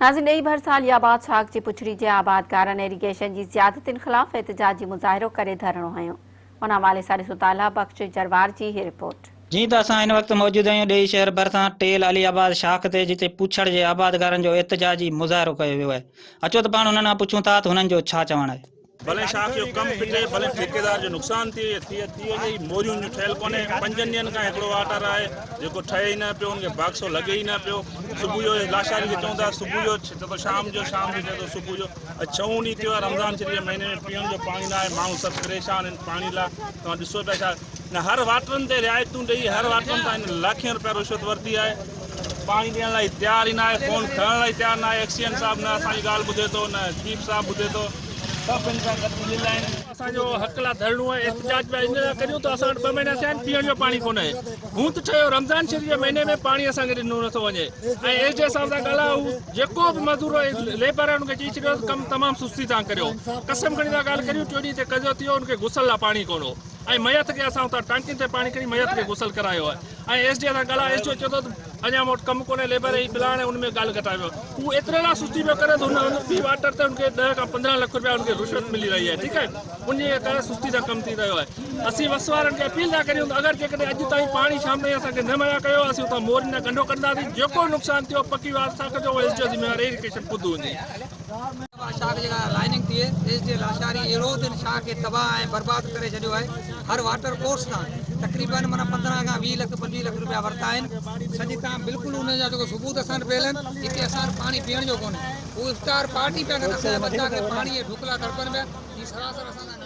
ناظرين ڏيئي ڀرسان علي آباد شاخ جي پڇڙي جي آبادگارن ايريگيشن جي زيادتين خلاف احتجاجي مظاهرو ڪري ڌرڻو هنيو. ان حوالي سان ڏسو ته الهه بخش جروار جي هي رپورٽ. جيئن ته اسان هن وقت موجود آهيون ڏيئي شهر ڀرسان ٽيل علي آباد شاخ تي جتي پوڇڙ جي آبادگارن جو احتجاجي مظاهرو ڪيو ويو آهي اچو ته پاڻ انهن کان پڇون ٿا ته هنن جو ڇا چوڻ آهي. ڀلي شاخ جو ڪم ڦٽي، ڀلي ٺيڪيدار جو نقصان ٿئي يا ٿئي ٿي وڃي، هي موريون جو ٺهيل ڪونهي، پنجن ڏينهن کان هڪڙو واٽر آهي جيڪو ٺهي ئي نه پيو، ان کي باڪسو لڳي ئي نه پيو، صبح جو لاشاري کي چئون ٿا صبح جو چئي ٿو شام جو، شام جو چئي ٿو صبح جو، اڄ ڇهون ڏينهن ٿيو آهي رمضان شريف جي مهيني ۾ پيئڻ جو پاڻي نه آهي، ماڻهو سڀ پريشان آهن پاڻي لاء، توهان ڏسو پيا ڇا نه هر واٽرن تي رعايتون ڏئي هر واٽرن تان هن لاکين روپيا رشوت ورتي آهي، پاڻي ڏيڻ لاء تيار ئي نه آهي، فون کڻڻ لاء تيار نه آهي، ايڪسيئن صاحب نه اسان جي ڳالهه ٻڌي ٿو نه چيف صاحب ٻڌي ٿو، سڀ هن سان گڏ مليل آهن. اسان جو حق لاء ڌرڻو ۽ احتجاج پيا ان لاء ڪريون ته اسان وٽ ٻه مهينا ٿيا آهن پيئڻ جو پاڻي ڪونهي هوند ٺهيو رمضان شريف جي مهيني ۾ پاڻي اسان کي ڏنو نٿو وڃي ۽ ايس ڊي صاحب سان ڳالهايو هو جيڪو به مزدور ليبر آهي ان کي چئي ڇڏيو ته ڪم تمام سستي تان ڪريو قسم کڻي ٿا ڳالهه ڪريون ٽيون ڏينهن تي قضيو ٿي ويو ان کي غسل لاء پاڻي ڪونه هو ۽ ميت کي اسان اتان ٽانڪين تي پاڻي کڻي ميت کي غسل ڪرايو آهي ۽ ايس ڊي سان ڳالهايو ايس ڊي او چئي ٿو ته اڃا مون وٽ ڪم ڪونهي ليبر هي فلاڻ ان ۾ ڳالهه گهٽائي ويو هو ايتري لاء سستي پيو ڪري ته هن في واٽر تي هن کي 10 کان 15 لک رپيا هن کي رشوت ملي رهي آهي ٺيڪ آهي ان جي ڪري سستي سان ڪم ٿي رهيو آهي اسين وس وارن کي اپيل ٿا ڪريون ته اگر جيڪڏهن اڄ تائين پاڻي شام تائين اسان کي نه مهيا ڪيو اسين اتان مورين جا ڳنڍو ڪڍنداسين جيڪو نقصان ٿيو پڪي وار سان ڪجو ايس ڊي او ذميوار ايريگيشن خود هوندي. شاخ جيڪا لائننگ ٿئي ايس ڊي لاشاري اهڙو ته ان شاخ کي تباهه ۽ برباد ڪري ڇڏيو آهي هر واٽر ڪورس تان تقريبن معنيٰ 15 کان 20 لک 25 لک روپيا ورتا آهن سڄي تان بلڪل ان جا جيڪو ثبوت اسان وٽ پيل آهن هتي اسان وٽ پاڻي پيئڻ جو ڪونهي هو افطار پارٽي پيا ڪن اسان جا ٻچا ڪي پاڻي جا ڍوڪلا تڙپن پيا هي سراسر اسان سان.